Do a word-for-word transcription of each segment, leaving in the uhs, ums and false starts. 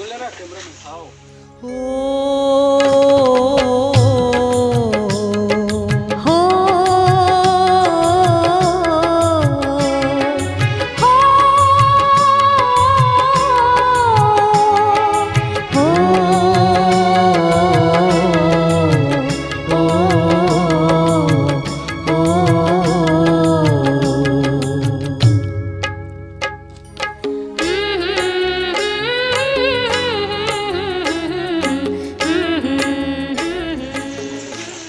ले रहा कैमरा में। आओ।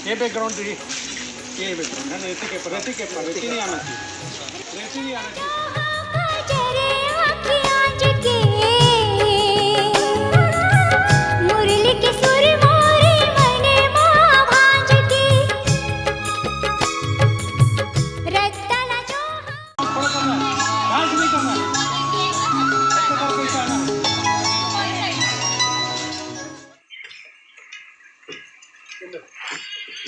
ये बैकग्राउंड देखिए, ये बैकग्राउंड है, रेती के ऊपर, रेती के ऊपर, रेती नहीं आना चाहिए, रेती नहीं आना चाहिए। थोड़ा करना है, डांस नहीं करना है। ऐसे करके जाना है।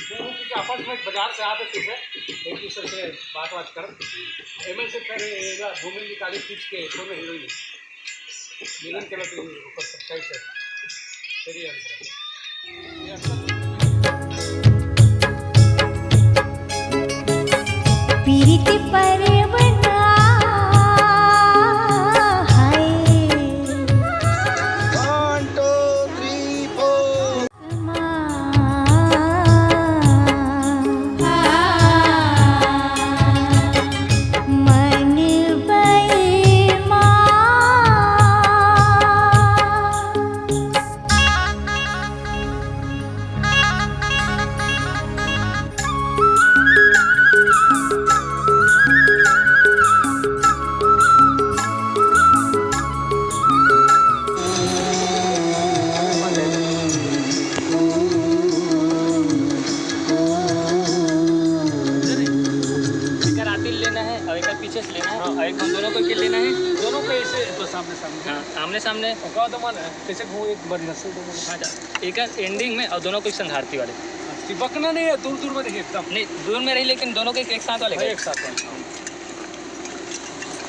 क्योंकि अपन में बाजार से आते थे, एक दूसरे से बात बात कर, एमएल से फिर ये ना भूमि निकाली खींच के, दोनों हीरोइन मिलन के लगे ऊपर सब सही से। तेरी अंदर। पीरित परवना हाय। One, two, three, four. मन बई मा। एकर आती लेना है और एकर पीछे से लेना है, हाँ। और एक हम दोनों को के लेना है। दोनों को ऐसे तो सामने सामने। हाँ, आमने सामने। ओका तो मन है, कैसे घूम एक बार नस्ल तो मन। हाँ, जा। एक एंडिंग में और दोनों को एक संघारती वाले। चिपकना नहीं है, दूर दूर में रहिए एकदम। नहीं, दूर में रही, लेकिन दोनों के एक साथ वाले हाँ, का। एक साथ वाले।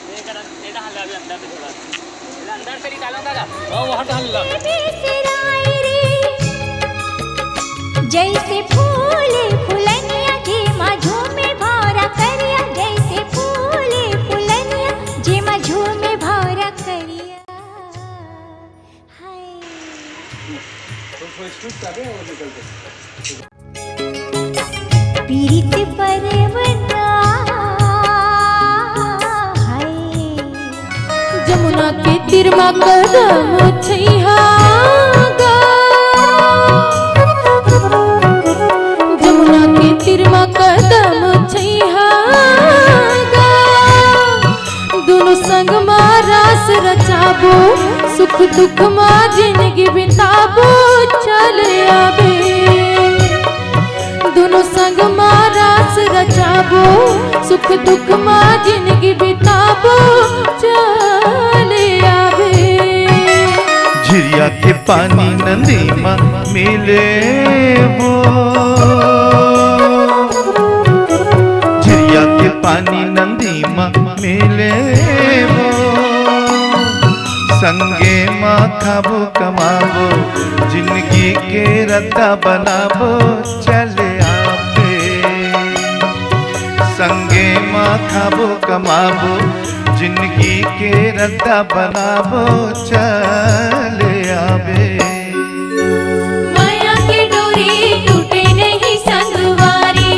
ये करा, ये डाल दे अभी अंदर से थोड़ा। ये अंदर से निकालो दादा। हाँ, वहाँ डाल ला। जैसे फूल फुलनिया, जेमा झूमे भौरा करिया। जैसे फूल फुलनिया, जेमा झूमे भौरा करिया। हाय। तो कोई स्टूप कर रहे हैं, वो निकल के। पीरित परवना हाय। जमुना के तीर मा कदम छैहा गा। जमुना के तीर मा कदम छैहा गा। दुनो संग मा रास रचाबो, सुख दुख मा जिनगी बिताबो, चल आबे। दुनो संग मा रास रचाबो, सुख दुख मा जिनगी बिताबो, चल आबे। झिरिया के पानी नंदी मा मिलेबो, झिरिया के पानी नंदी मा मिलेबो, संगे मा खाबो कमाबो, जिनगी के रद्दा बनाबो, चल आबे। संगे मा खाबो कमाबो, जिनगी के रद्दा बनाबो, चल आबे। मया के डोरी टूटे नहीं संगवारी,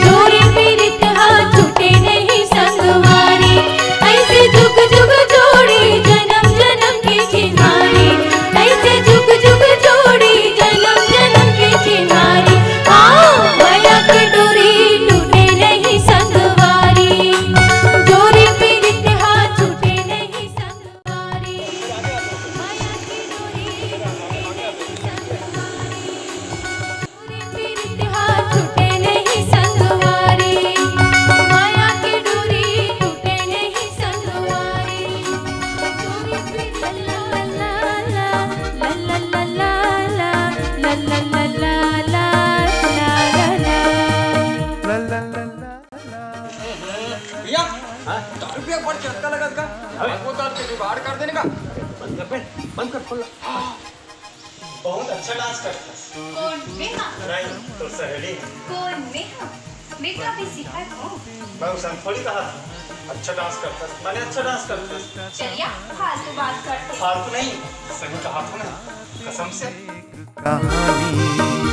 जोरी पीरित हा छूटे नहीं संगवारी। ऐसे जुग जुग जोड़ी जनम जनम के चिन्हारी, ऐसे जुग जुग जोड़ी जनम जनम के चिन्हारी। हाँ, मया के डोरी टूटे नहीं संगवारी, जोरी पीरित हा छूटे नहीं संगवारी। भैया, हाँ? दारू पिया बड़ चटका लगा का। हाँ? वो तो आपके जुगाड़ कर देने का। बंद कर बे। बंद कर, खोल। बहुत अच्छा डांस करथस। कोन, मैं हा? नहीं, तो सहेली। कोन, मैं हा? मैं तो अभी सीखत हूँ। मैं उसन थोड़ी कहा था। अच्छा डांस करथस, मैंने अच्छा डांस करथस। चलिया, फालतू बात करते। फालतू नहीं, सही कहा तूने, कसम से। कहानी